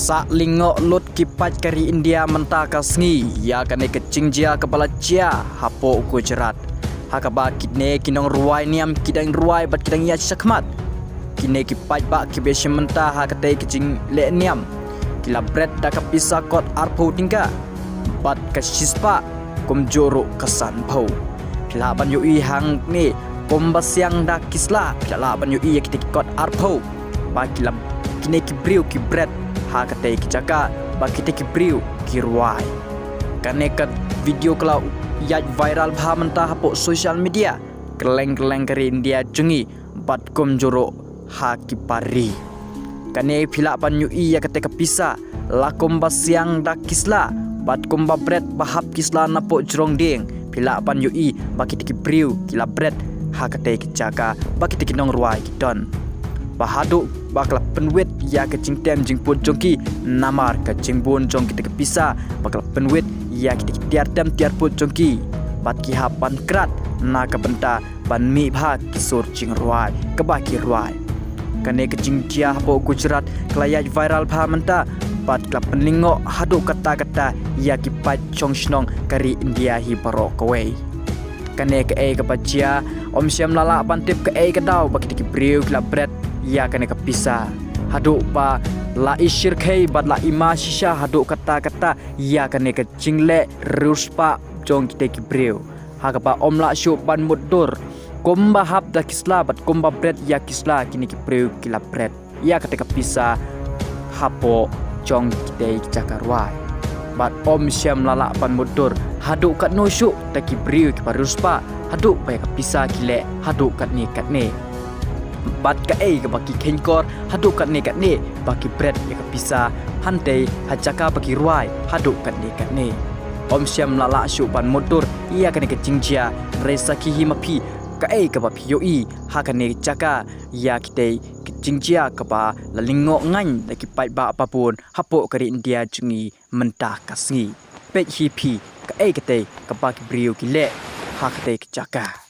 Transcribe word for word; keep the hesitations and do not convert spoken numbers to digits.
Sah lyngngoh lut ki paid ka ri India mynta ka sngi ïa kane ka jingjia kaba la jia hapoh Gujarat, ha kaba kine ki nongrwai niam ki dang rwai bad ki dang ïaid shakhmat. Kine ki paidbah kiba shim bynta ha katei ka jingleh niam ki la bret da ka pisa kot arphew tyngka bad ka shispah kumjuh ruh ka sanphew. Phi lah ban ïohi hangne kumba siang da ki sla, phi lah ban ïohi ïa kitei ki kot arphew ba ki la, kine ki briew ki bret ha katei ki jaka ba kitei ki briew ki rwai. Kane ka video ka la ïaid viral bha mynta hapoh social media kylleng kylleng ka ri India jong ngi bad kumjuh ruh ha ki bar ri. Kane phi lah ban ïohi ïa katei ka pisa la kumba siang da ki sla bad kumba bret ba hap ki sla napoh jrong dieng. Phi lah ban ïohi ba kitei ki briew ki la bret ha katei ki jaka ba kitei ki nongrwai ki don, ba haduh ba ka la pynwit ïa ka jingtem jingput jong ki namar ka jingbun jong kitei ki pisa, ba ka la pynwit ïa kitei ki tiar tem tiar put jong ki bad ki hap ban krat na ka bynta ban mih bha ki sur jingrwai kaba ki rwai. Kane ka jingjia hapoh Gujarat ka la ïaid viral bha mynta bad ka la pynlyngngoh haduh katta katta ïa ki paid shong shnong ka ri India hi baroh kawei. Kane kaei kaba jia, ym shym la lah ban tip kaei ka daw ba kitei ki briew ki la bret ïa kane ka pisa, haduh ba la i shyrkhei bad la i ma shisha haduh katta katta ïa kane ka jingleh riewspah jong kitei ki briew, ha kaba ym lah shuh ban mutdur kumba hap da ki sla bad kumba bret ïa ki sla, kine ki briew ki la bret ïa katei ka pisa hapoh jong kitei ki jaka rwai. Bad ym shym la lah ban mutdur haduh katno shuh da ki briew kiba riewspah haduh ba ïa ka pisa ki leh haduh katne katne. Bad kaei kaba ki kheiñkor haduh katne katne ba ki bret ïa ka pisa hangtei ha jaka ba ki rwai haduh katne katne. Ym shym la lah shuh ban mutdur ïa kane ka jingjia, hynrei sakhi hi ma phi kaei kaba phi ïohi ha kane ka jaka ïa kitei ka jingjia kaba la lyngngoh ngaiñ da ki paidbah babun hapoh ka ri India jong ngi mynta ka sngi. Peit hi phi kaei katei kaba ki briew ki leh ha katei ka jaka.